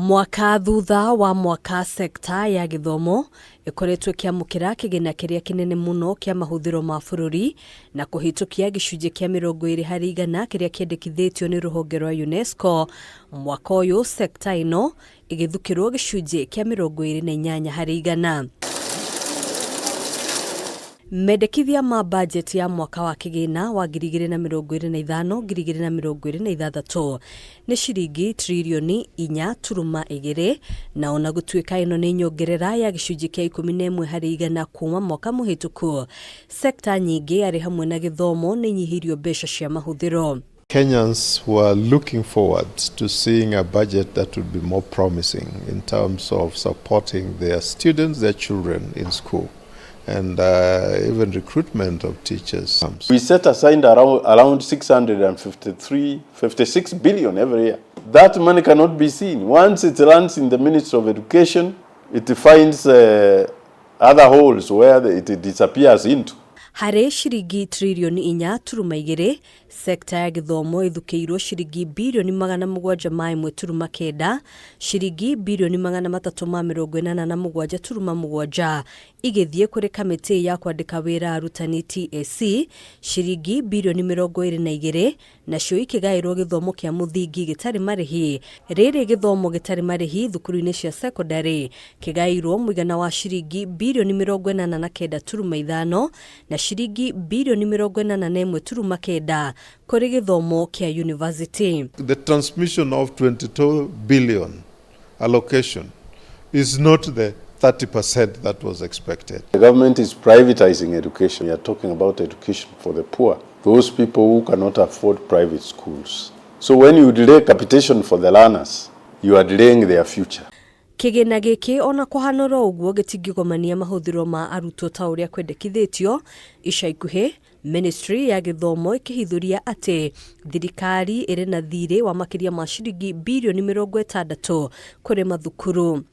Mwaka thutha wa mwaka, sekta ya gĩthomo ĩkoretwo ĩkĩamũkĩra kĩgĩna kĩrĩa kĩnene mũno kĩa mahũthĩro ma bũrũri na kũhĩtũkia gĩcunjĩ kĩa 20% kĩrĩa kĩendekithĩtio nĩ rũhonge rwa UNESCO. Mwaka ũyũ sekta ĩno ĩgĩthukĩrwo gĩcunjĩ kĩa 28%. Mendekithia ma bajeti ya mwaka wa kĩgĩna wa 2025 2026 nĩ ciringi tririoni 4.2, na ona gũtuĩka ĩno nĩ nyongerera ya gĩcunjĩ kĩa 11% kuma mwaka mũhĩtũku, sekta nyingĩ arĩ hamwe na gĩthomo nĩ inyihĩirio mbeca cia mahũthĩro. Kenyans were looking forward to seeing a budget that would be more promising in terms of supporting their students, their children in school, and even recruitment of teachers. We set aside around 653, 56 billion every year. That money cannot be seen. Once it lands in the Ministry of Education, it finds other holes where it disappears into. Harĩ ciringi tririoni 4.2, sekta ya gĩthomo ĩthukĩirwo ciringi birioni 701.9, ciringi birioni 387.7 igĩthiĩ kũrĩ kamĩtĩ ya kwandĩka wĩra arutani TSC, ciringi birioni 22 nacio ikĩgaĩrwo gĩthomo kĩa mũthingi gĩtarĩ marĩhi. Rĩrĩ gĩthomo gĩtarĩ marĩhi thukuru-inĩ cia sekondarĩ kĩgaĩirwo mũigana wa ciringi birioni 89.5 na ciringi birioni 81.9 kũrĩ gĩthomo kĩa university. The transmission of 22 billion allocation is not the 30% that was expected. The government is privatizing education. We are talking about education for the poor, those people who cannot afford private schools. So when you delay capitation for the learners, you are delaying their future. Kĩgĩna gĩkĩ ona kũhana oro ũguo gĩtingĩgomania mahũthĩro ma arutwo ta ũrĩa kwendekithĩtio. Ica ikuhĩ ministry ya gĩthomo ĩkĩhithũria atĩ thirikari ĩrĩ na thirĩ wa makĩria ma ciringi birioni 60 kũrĩ mathukuru.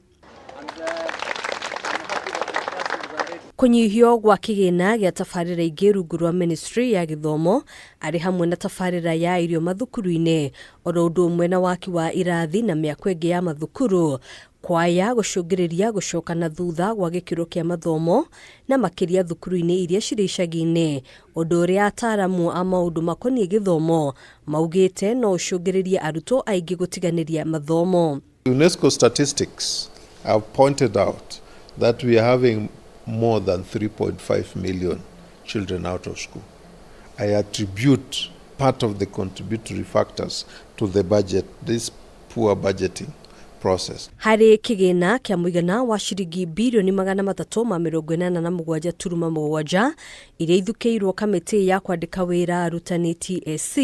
Kũnyihio gwa kĩgĩna gĩa tabarĩra ingĩ rungu rwa ministry ya gĩthomo arĩ hamwe na tabarĩra ya irio mathukuru-inĩ, oro ũndũ ũmwe na waki wa irathi na mĩako ĩngĩ ya mathukuru, kwaya gũcũngĩrĩria gũcoka na thutha gwa gĩkĩro kĩa mathomo na makĩria thukuru-inĩ iria cirĩ icagi-inĩ, ũndũ ũrĩa ataaramu a maũndũ makoniĩ gĩthomo maugĩte no ũcũngĩrĩrie arutwo aingĩ gũtiganĩria mathomo. UNESCO statistics have pointed out that we are having more than 3.5 million children out of school. I attribute part of the contributory factors to the budget, this poor budgeting process. Harĩ kĩgĩna kĩa mũigana wa ciringi birioni 387.7 iria ithukĩirwo kamĩtĩ ya kwandĩka wĩra arutani TSC,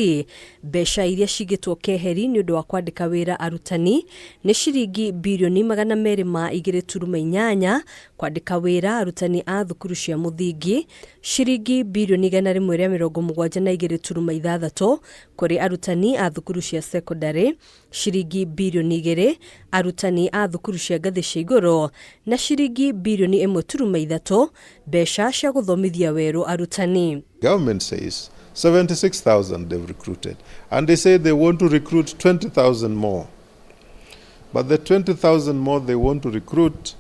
mbeca iria cigĩtwo keheri nĩ ũndũ wa kwandĩka wĩra arutani nĩ ciringi birioni 202.8, kwandĩka wĩra arutani a thukuru cia mũthingi ciringi birioni 172.6, kũrĩ arutani a thukuru cia sekondarĩ ciringi birioni 2, arutani a thukuru cia ngathĩ cia igũrũ na ciringi birioni 1.3 mbeca cia gũthomithia werũ arutani. Government says 76,000 they've recruited, and they say they want to recruit 20,000 more. But the 20,000 more they want to recruit,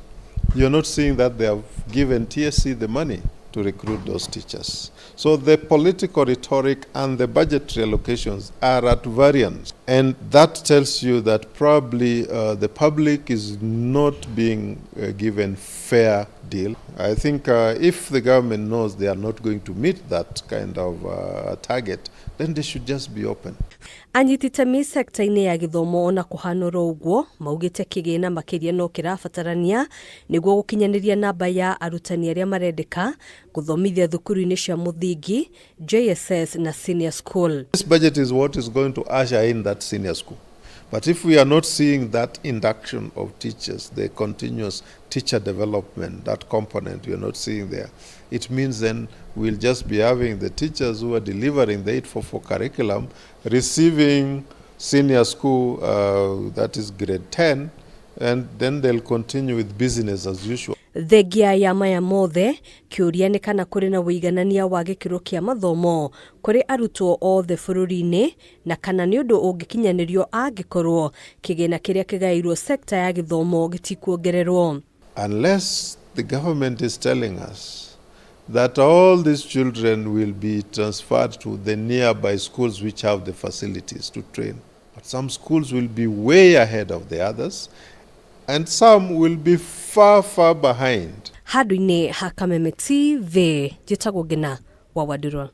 you're not seeing that they have given TSC the money to recruit those teachers. So the political rhetoric and the budgetary allocations are at variance. And that tells you that probably the public is not being given fair deal. I think if the government knows they are not going to meet that kind of target, then they should just be open. Anyiti itemi sekta-inĩ ya gĩthomo ona kũhana oro ũguo maugĩte kĩgĩna makĩria no kĩrabatarania nĩguo gũkinyanĩria namba ya arutani arĩa marendeka gũthomithia thukuru-inĩ cia mũthingi, JSS na senior school. This budget is what is going to usher in that senior school. But if we are not seeing that induction of teachers, the continuous teacher development, that component we are not seeing there, it means then we'll just be having the teachers who are delivering the 844 curriculum receiving senior school, that is grade 10, and then they'll continue with business as usual. Thengia ya maya mothe, kĩũria nĩ kana kũrĩ na ũiganania wa gĩkĩro kĩa mathomo kũrĩ arutwo othe bũrũri-inĩ, na kana nĩ ũndũ ũngĩkinyanĩrio angĩkorwo kĩgĩna kĩrĩa kĩgaĩirwo sekta ya gĩthomo gĩtikuongererwo. Unless the government is telling us that all these children will be transferred to the nearby schools which have the facilities to train. But some schools will be way ahead of the others, and some will be far, far behind. Handũ-inĩ ha Kameme TV, njĩtagwo Ngina wa Wandirwa.